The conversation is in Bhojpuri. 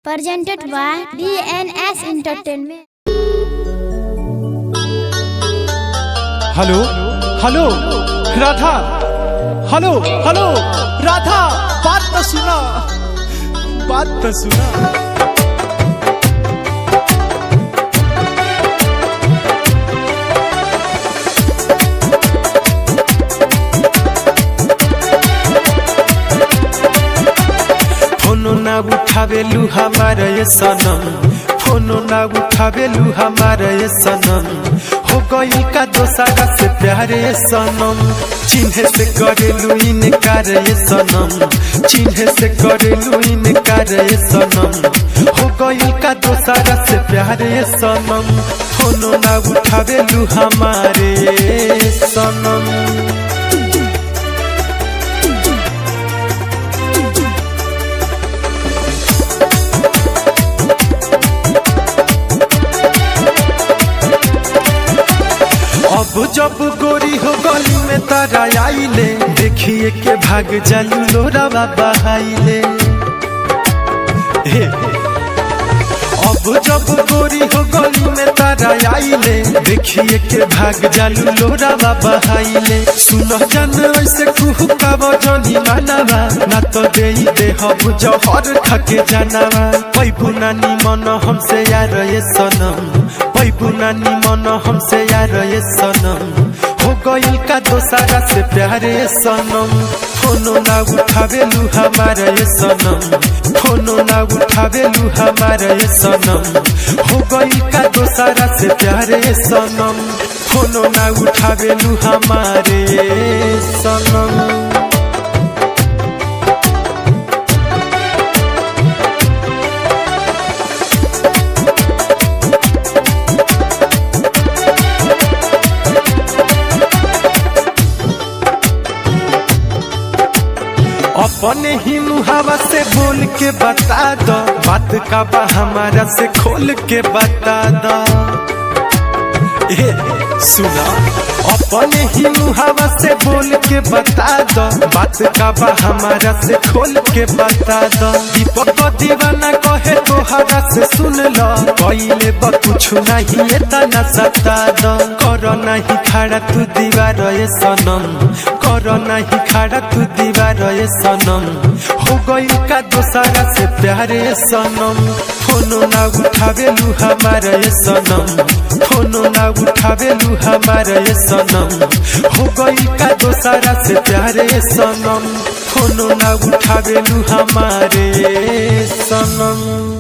Presented by DNS Entertainment. Hello hello Radha, hello hello Radha, बात तो सुना, बात तो सुना। फोनो ना उठावेलू हमार ये सनम, फोनो ना उठावेलू हमार ये सनम। हो गई का दोसारा से प्यार ये सनम, चिन्हे से करेलू इनकार ये सनम, चिन्हे से करेलू इनकार ये सनम। हो गई का दोसारा से प्यार ये सनम, फोनो ना उठावेलू हमारे सनम। अब जब गोरी हो गली में तारा आइले, देखिए के भाग जालू लोरावा बहाइले। हे अब जब गोरी हो गली में तारा आइले, देखिए के भाग जालू लोरावा बहाइले। सुन जान ऐसे कुहुकाव जनी मानवा, ना तो दे दे हब जहर खाके जानावा। पैबू नानी मन हमसे यार ये सनम, पैबू नानी मन हमसे यार ये सनम। हो गइल का दोसारा से प्यार ये सनम, फोनो ना उठावेलू हमार ये सनम, फोनो ना उठावेलू हमार ये सनम। हो गइल का दोसारा से प्यार ये सनम, फोनो ना उठावेलू हमारे सनम। अपने ही मुहावा से बोल के बता दो, बात का बा हमारा से खोल के बता दो। ए सुना, अपने ही मुहावा से बोल के बता दो, बात का बा हमारा से खोल के बता दो। दीपक को दीवाना कहे तोहरा से सुन लो, कइले बा कुछ नहीं एतना सता दो। कर नहीं खड़ा तू दीवार ये सनम, कर नहीं खड़ा तू दीवार ये सनम। हो गइल का दोसारा से प्यार ये सनम, फोनो ना उठावेलू हमार ये सनम, फोनो ना उठावेलू हमार ये सनम। हो गइल का दोसारा से प्यार ये सनम, फोनो ना उठावेलू हमारे सनम।